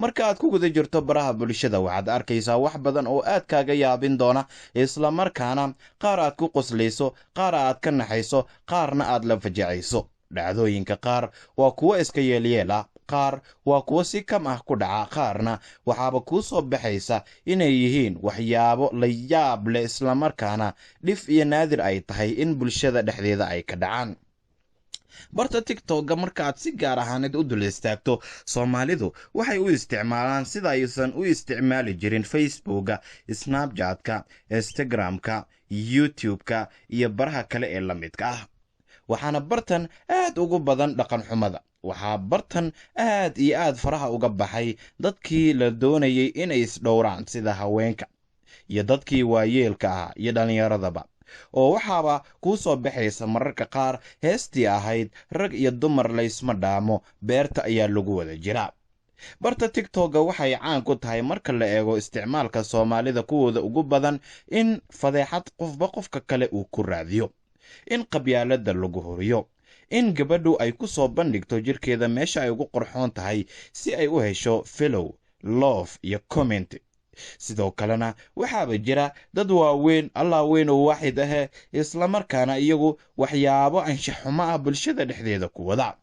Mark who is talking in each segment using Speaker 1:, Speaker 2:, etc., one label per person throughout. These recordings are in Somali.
Speaker 1: Marka aad ku guda jirto baraha bulshada, waxaad arkaysaa wax badan oo aad kaaga yaabin doona, islamarkaana qaar aad ku qoslayso, qaar aad ka naxayso, qaarna aad la fajacayso. Dhacdooyinka qaar waa kuwo iska yeelyeel ah, qaar waa kuwo si kam ah ku dhaca, qaarna waxaaba kuu soo baxaysa inay yihiin waxyaabo la yaab leh, islamarkaana dhif iyo naadir ay tahay in bulshada dhexdeeda ay ka dhacaan. Barta TikTokga marka aad si gaar ahaaneed u dul istaagto, Soomaalidu waxay u isticmaalaan sida aysan u isticmaali jirin Facebooka, Snapchatka, Instagramka, YouTube-ka iyo baraha kale ee la midka ah. Waxaana bartan aad ugu badan dhaqan xumada. Waxaa bartan aad iyo aad faraha uga baxay dadkii la doonayay inay isdhowraan, sida haweenka iyo dadkii waayeelka ahaa iyo dhallinyaradaba, oo waxaaba kuu soo baxaysa mararka qaar heestii ahayd "Rag iyo dumar laysma dhaamo, beerta ayaa lagu wada jiraa". Barta TikTokga waxay caan ku tahay, marka la eego isticmaalka Soomaalida kuwooda ugu badan, in fadeexad qofba qofka kale uu ku raadiyo, in qabyaaladda lagu horiyo, in gabadhu ay ku soo bandhigto jirkeeda meesha ay ugu qorxoon tahay si ay u hesho follow, love iyo comment. Sidoo kalena waxaaba jira dad waaweyn, Allah weyn oo waaxid ahe, islamarkaana iyagu waxyaabo anshaxumo ah bulshada dhexdeeda ku wada.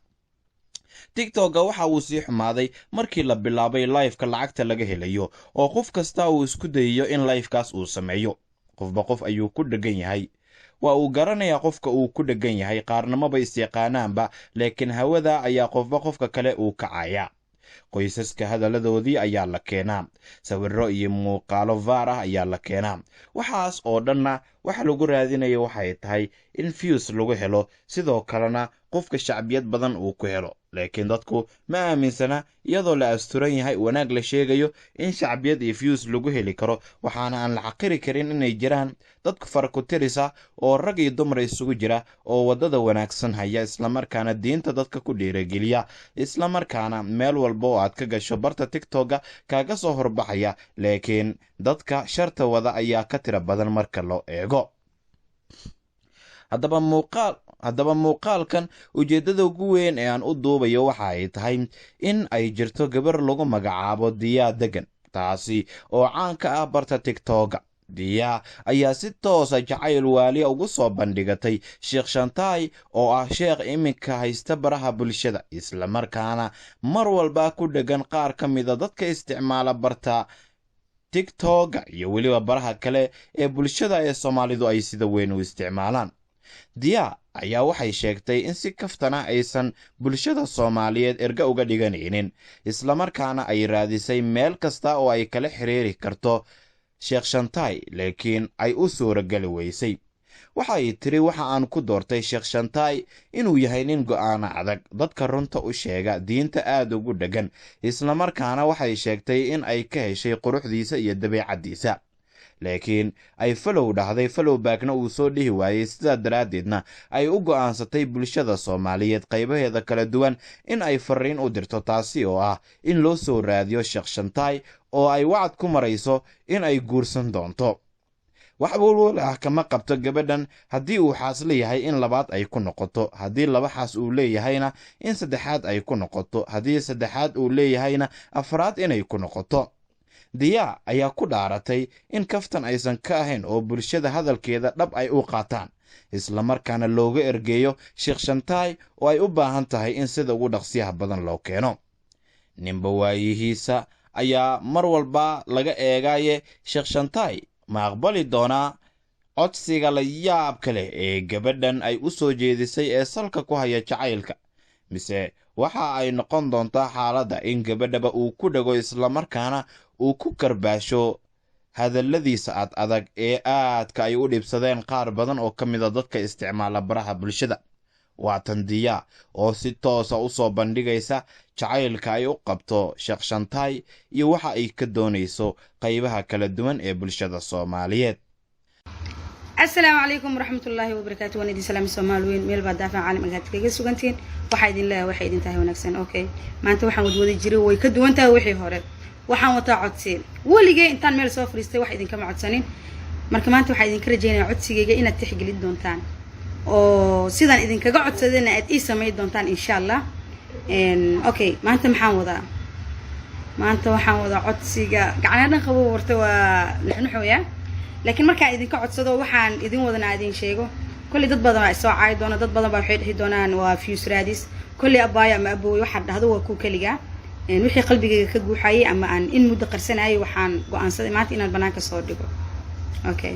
Speaker 1: TikTokga waxa uu sii xumaaday markii la bilaabay liveka lacagta laga helayo, oo qof kasta uu isku dayayo in livekaas uu sameeyo. Qofba qof ayuu ku dheggan yahay, waa uu garanayaa qofka uu ku dheggan yahay, qaarnamaba isyaqaanaanba, laakiin hawada ayaa qofba qofka kale uu kacaya. Qoysaska hadalladoodii ayaa la keenaa, sawirro iyo muuqaalo vaar ah ayaa la keenaa. Waxaas oo dhanna waxa lagu raadinaya waxay tahay in views lagu helo, sidoo kalena qofka shacbiyad badan uu ku helo. Laakiin dadku ma aaminsana, iyadoo la asturan yahay, wanaag la sheegayo, in shacbiyad iyo views lagu heli karo. Waxaana aan la xaqiri karin inay jiraan dadku farakutirisa oo rag iyo dumar isugu jira oo waddada wanaagsan haya, islamarkaana diinta dadka ku dhiirageliya, islamarkaana meel walba oo aad ka gasho barta TikTokga kaaga soo horbaxaya. Laakiin dadka sharta wada ayaa ka tira badan marka loo eego. Haddaba muuqaalkan ujeeddada ugu weyn ee aan u duubayo waxa ay tahay in ay jirto gabar lagu magacaabo Diyaa Degan, taasi oo caan ka ah barta TikTokga. Diyaa ayaa si toosa jacayl waaliya ugu soo bandhigatay Sheekh Shantaay, oo ah sheekh iminka haysta baraha bulshada, islamarkaana mar walba ku dheggan qaar ka mida dadka isticmaala barta TikTokga iyo weliba baraha kale ee bulshada ee Soomaalidu ay sida weyn u isticmaalaan. Diyaa ayaa waxay sheegtay in si kaftana aysan bulshada Soomaaliyeed erga uga dhiganaynin, islamarkaana ay raadisay meel kasta oo ay kala xiriiri karto Sheekh Shantaay, laakiin ay u suurageli weysay. Waxay tiri: "Waxa aan ku doortay Sheekh Shantaay inuu yahay nin go'aano adag, dadka runta u sheega, diinta aad ugu dheggan." Islamarkaana waxay sheegtay in ay ka heshay quruxdiisa iyo dabeecaddiisa, laakiin ay follow dhahday, follow backna uu soo dhihi waayey. Sidaa daraaddeedna ay u go'aansatay bulshada Soomaaliyeed qaybaheeda kala duwan in ay fariin u dirto, taasi oo ah in loo soo raadiyo Sheekh Shantaay, oo ay wacad ku marayso in ay guursan doonto. Wax walwal ah kama qabto gabadhan haddii uu xaas leeyahay in labaad ay ku noqoto, haddii laba xaas uu leeyahayna in saddexaad ay ku noqoto, haddii saddexaad uu leeyahayna afraad inay ku noqoto. Diyaa ayaa ku dhaaratay in kaftan aysan ka ahayn oo bulshada hadalkeeda dhab ay u qaataan, islamarkaana looga ergeeyo Sheekh Shantaay, oo ay u baahan tahay in sida ugu dhaqsiyaha badan loo keeno. Ninba waayihiisa ayaa mar walba laga eegaye, Sheekh Shantaay ma aqbali doonaa codsiga la yaabka leh ee gabadhan ay u soo jeedisay ee salka ku haya jacaylka, mise waxa ay noqon doontaa xaaladda in gabadhaba uu ku dhego, islamarkaana uu ku karbaasho hadalladiisa ad adag ee aadka ay u dhibsadeen qaar badan oo ka mida dadka isticmaala baraha bulshada? Waa tan Diyaa oo si toosa u soo bandhigaysa jacaylka ay u qabto Sheekh Shantaay iyo waxa ay ka doonayso qaybaha kala duwan ee bulshada Soomaaliyeed.
Speaker 2: Asalaamu calaykum waraxmatullaahi wabarakaatu. Waan idin salaamay, Soomaali weyn, meel baa daafan caalam agaad kaga sugantihiin. Waxaa idin leeyahay, waxay idin tahay wanaagsan. Okay, maanta waxaan wadwada jiray way ka duwan tahay wixii hore. Waxaan wataa codsi. Weligay intaan meel soo fadhiistay wax idinkama codsanin. Marka maanta waxaa idinka rajaynayaa codsigayga inaad tixgelin doontaan, oo sidaan idinkaga codsadayna aad ii samayn doontaan, insha Allah. Okay, maanta maxaan wadaa? Maanta waxaan wadaa codsiga gacana dhan qabo warta waa nuxnuxoya, laakiin markaan idinka codsado waxaan idin wadanaa idin sheego. Kolley dad badan baa isoo caayi doona, dad badan baa waxay dhihi doonaan waa views raadis. Kolley abaayo ama abooy, waxaad dhahdo waa ku keligaa. Wixii qalbigayga ka guuxayay ama aan in muddo qarsanayay waxaan go-aansaday maanta inaan banaanka soo dhigo. Okay,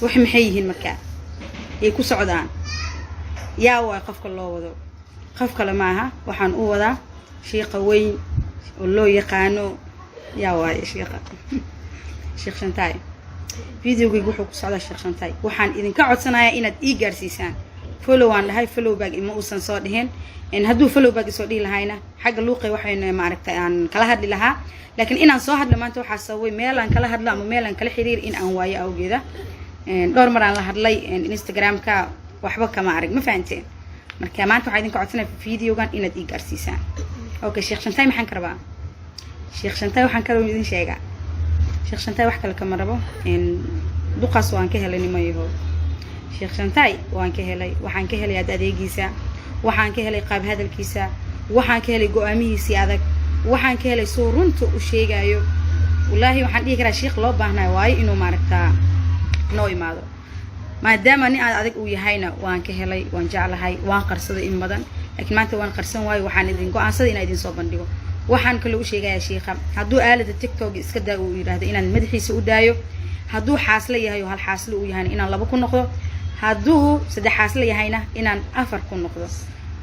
Speaker 2: wax maxay yihiin markaa ay ku socdaan? Yaa waay qofka loo wado? Qof kale maaha, waxaan u wadaa shiiqa weyn oo loo yaqaano. Yaa waaye shiiqa? Sheekh Shantaay. Videogayga wuxuu ku socdaa Sheekh Shantaay. Waxaan idinka codsanayaa inaad ii gaarsiisaan. Follow waan dhahay, follow back ima uusan soo dhihin. Hadduu follow back isoo dhihi lahayna, xagga luuqay waxaynu maaragtay aan kala hadli lahaa. Laakiin inaan soo hadlo maanta waxaa sababay meel aan kala hadlo ama meel aan kala xiriir in aan waayo awgeeda. Dhowr mar aan la hadlay Instagram-ka, waxba kama arag, ma fahanteen? Marka maanta waxaa idinka codsanaya videogan inaad ii gaarsiisaan. Okay, Sheekh Shantaay maxaan ka rabaa? Sheekh Shantaay waxaan ka rabaa idin sheegaa. Sheekh Shantaay wax kale kama rabo. Duqaas waan ka helay, nimo yaho. Sheekh Shantaay waan ka helay. Waxaan ka helay ad adeegiisa, waxaan ka helay qaab hadalkiisa, waxaan ka helay go-aamihiisii adag, waxaan ka helay suu runta u sheegayo. Wallaahi waxaan dhihi karaa sheikh loo baahnayo waayo inuu maaragtaa noo imaado, maadaama nin aad adag uu yahayna. Waan ka helay, waan jeclahay, waan qarsaday in badan, laakiin maanta waan qarsan waayo. Waxaan idin go-aansaday inaan idin soo bandhigo. Waxaan kaloo u sheegayaa shiikha, hadduu aalada TikTok iska daa uu yidhaahdo, inaan madaxiisa u daayo. Hadduu xaasle yahay oo hal xaasle uu yahayna, inaan laba ku noqdo. Hadduu saddex xaasle yahayna, inaan afar ku noqdo.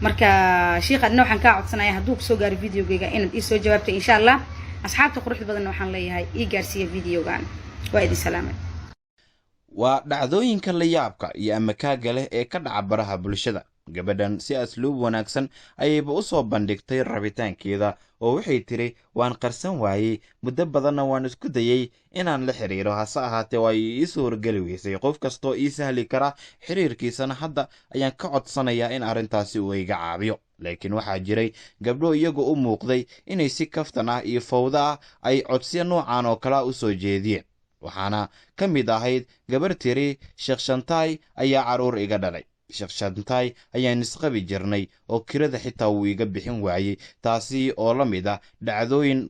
Speaker 2: Marka shiikha adna waxaan kaa codsanaya, hadduu kusoo gaaro videogayga, inaad iisoo jawaabto insha Allah. Asxaabta quruxda badanna waxaan leeyahay ii gaarsiiya videogan. Waa idin salaamay.
Speaker 1: Waa dhacdooyinka la yaabka iyo amakaaga leh ee ka dhaca baraha bulshada. Gabadhan si asluub wanaagsan ayayba u soo bandhigtay rabitaankeeda, oo waxay tiri: "Waan qarsan waayey, muddo badanna waan isku dayey inaan la xiriiro, hase ahaatee waa ii suurageli weysay. Qof kastoo ii sahli kara xiriirkiisana hadda ayaan ka codsanayaa in arrintaasi uu iga caabiyo." Laakiin waxaa jiray gabdho iyagu u muuqday inay si kaftan ah iyo fawdo ah ay codsiyo noocan oo kalea u soo jeediyeen. Waxaana ka mid ahayd gabar tiri: "Sheekh Shantaay ayaa carruur iga dhalay, Sheekh Shantaay ayaan isqabi jirnay oo kirada xitaa wuu iga bixin waayey." Taasi oo la mid ah dhacdooyin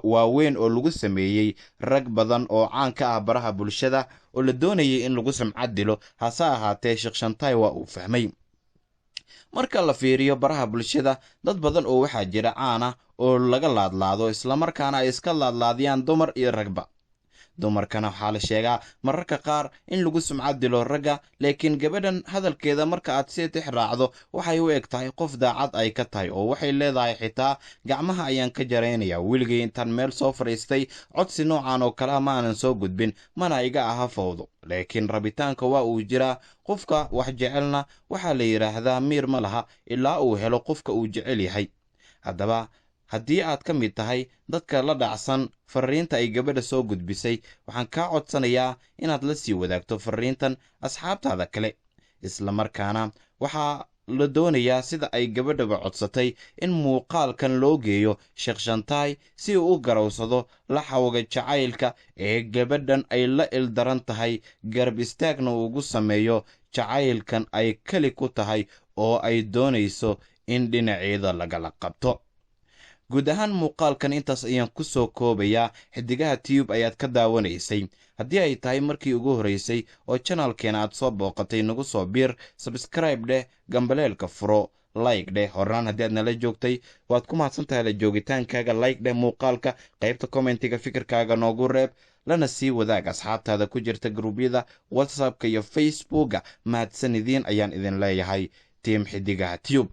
Speaker 1: waaweyn oo lagu sameeyey rag badan oo caan ka ah baraha bulshada oo la doonayay in lagu sumcad dilo, hase ahaatee Sheekh Shantaay waa uu fahmay. Marka la fiiriyo baraha bulshada, dad badan oo waxaa jira caan ah oo laga laadlaado, islamarkaana ay iska laadlaadiyaan dumar iyo ragba. Dumarkana waxaa la sheegaa mararka qaar in lagu sumcad dilo ragga. Laakiin gabadhan hadalkeeda marka aad si tix raacdo, waxay u eg tahay qof daacad ay ka tahay, oo waxay leedahay: "Xitaa gacmaha ayaan ka jaraynaya. Weligay intaan meel soo fadhiistay codsi noocan oo kalea ma aanan soo gudbin, mana iga aha fawdo, laakiin rabitaanka waa uu jiraa. Qofka wax jecelna waxaa la yidhaahdaa miir ma laha ilaa uu helo qofka uu jecel yahay." Haddaba haddii aad ka mid tahay dadka la dhacsan fariinta ay gabadha soo gudbisay, waxaan kaa codsanayaa inaad la sii wadaagto fariintan asxaabtaada kale. Islamarkaana waxaa la doonayaa, sida ay gabadhaba codsatay, in muuqaalkan loo geeyo Sheekh Shantaay si uu u garowsado laxawga jacaylka ee gabadhan ay la ildaran tahay, garab istaagna uu ugu sameeyo jacaylkan ay keli ku tahay oo ay doonayso in dhinaceeda lagala qabto. Guud ahaan muuqaalkan intaas ayaan ku soo koobayaa. Xidigaha Tube ayaad ka daawanaysay. Haddii ay tahay markii ugu horreysay oo channelkeena aad soo booqatay, nagu soo biir, subscribe dheh, gambaleelka furo, like dheh. Horaan haddii aad nala joogtay, waad ku mahadsan tahay la joogitaankaaga. Like dheh muuqaalka, qaybta commentiga fikirkaaga noogu reeb, lana sii wadaag asxaabtaada ku jirta gruubyada WhatsAppka iyo Facebooka. Mahadsan idiin ayaan idin leeyahay, team Xidigaha Tube.